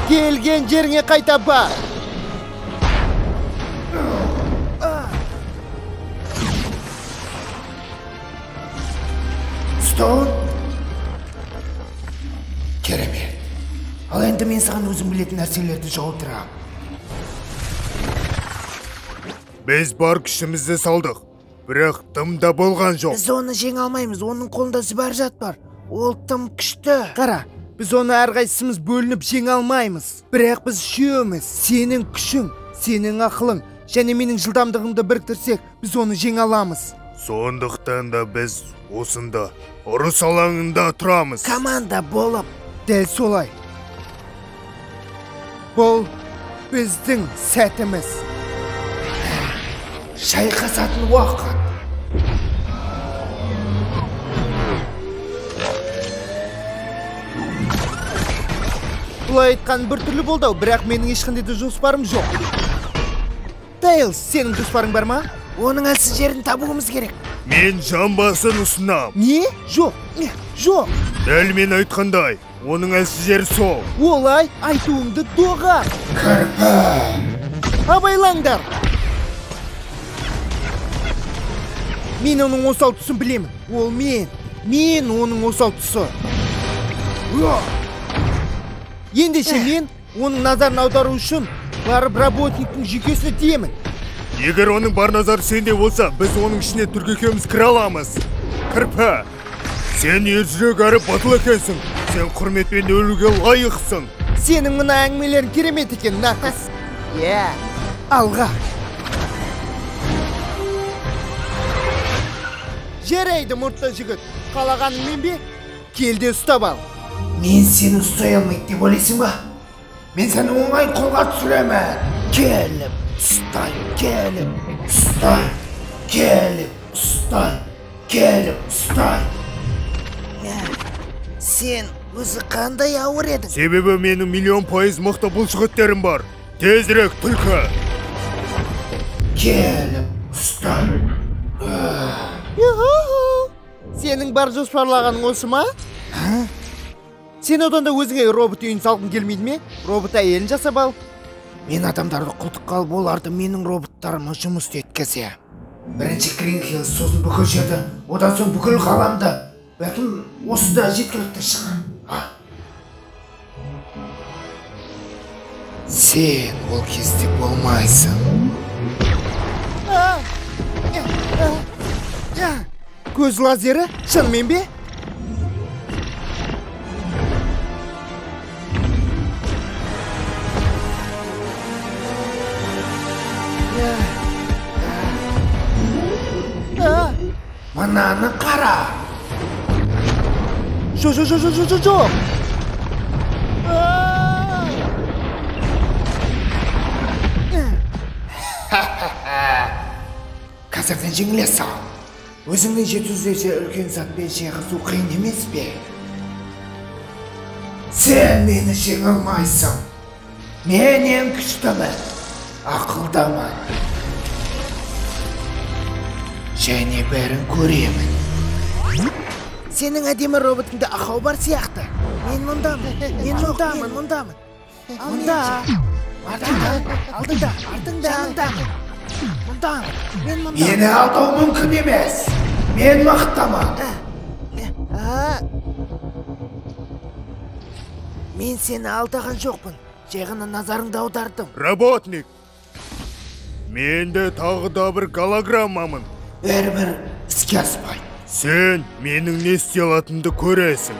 Келген жеріңе қайта бар. Стоун? Керемет. Ал енді мен саған өзім білетін нәрселерді жаудырам. Біз бар күшімізді салдық, бірақ тым да болған жоқ. Біз оны жеңе алмаймыз, оның қолында зібаржат бар. Ол тым күшті. Қара, біз оны әрқайсымыз бөлініп жеңе алмаймыз. Бірақ біз үшеуміз, сенің күшің, сенің ақылың және менің жылдамдығымды біріктірсек, біз оны жеңе аламыз. Сондықтан да біз осында, ұрыс алаңында тұрамыз. Команда болып. Дәл солай. Бұл біздің сәтіміз. Шайқасатын уақыт. Бұлай айтқан бір түрлі болды-ау, бірақ менің ешқандай да жоспарым жоқ. Тейлз, сенің жоспарың бар ма? Оның әлсіз жерін табуымыз керек. Мен жамбасын ұсынам. Не? Жоқ, жоқ. Дәл мен айтқандай, оның әлсіз жері сол. Олай айтуыңды доғар. Кірпі. Абайлаңдар. Мен оның осал тұсын білемін. Ол мен. Мен оның осал тұсы. Ендеше мен оның назарын аудару үшін барып работниктің жүйкесіне тиемін. Егер оның бар назары сенде болса, біз оның ішіне түркі екеуміз кіре аламыз. Кірпі, сен ержүрек әрі батыл екенсің. Сен құрметпен өлуге лайықсың. Сенің мына әңгімелерің керемет екен, нақыс. Иә, алға. Жарайды, мұртты жігіт. Қалағаныңмен бе? Кел де ұстап ал. Мен сені ұстай алмайды деп ойлайсың ба? Мен сені оңай қолға түсіремін. Келіп, ұстай, келіп, ұстай, келіп, ұстай, келіп, ұстай. Сен өзі қандай ауыр едің? Себебі менің 1,000,000% мықты бұлшықеттерім бар. Тезірек, түлкі. Келіп, ұстай. Сенің бар жоспарлағаның осы ма? Сен одан да өзіңе робот үйін салғың келмейді ме? Робот әйелін жасап ал. Мен адамдарды құлдыққа алып, оларды менің роботтарыма жұмыс істеткізе. Бірінші Гринхиллс, сосын бүкіл жерді, одан соң бүкіл ғаламды. Бәлкім осы да жеткілікті шығар. Сен ол кезде болмайсың. Көз лазері? Шынымен бе? Мынаны қара. Жоқ, жоқ, жоқ, жоқ, жоқ, жоқ. Қазірден жеңіле сал. Өзіңнен 700 есе үлкен затпен шайқасу қиын емес пе? Сен мені жеңе алмайсың. Мен ең күштімін, ақылдымын. Және бәрін көремін. Сенің әдемі роботыңда ақау бар сияқты. Мен мұндамын, мен мұндамын, мұндамын. Мұнда, артыңда, алдыңда, артыңда, жаныңдамын. Мұндамын, мен мұндамын. Мені алдау мүмкін емес. Мен мықтымын. Мен сені алдаған жоқпын. Жай ғана назарыңды аудардым. Работник, мен де тағы да бір голограммамын. Бәрібір іске аспайды. Сен менің не істей алатынымды көресің.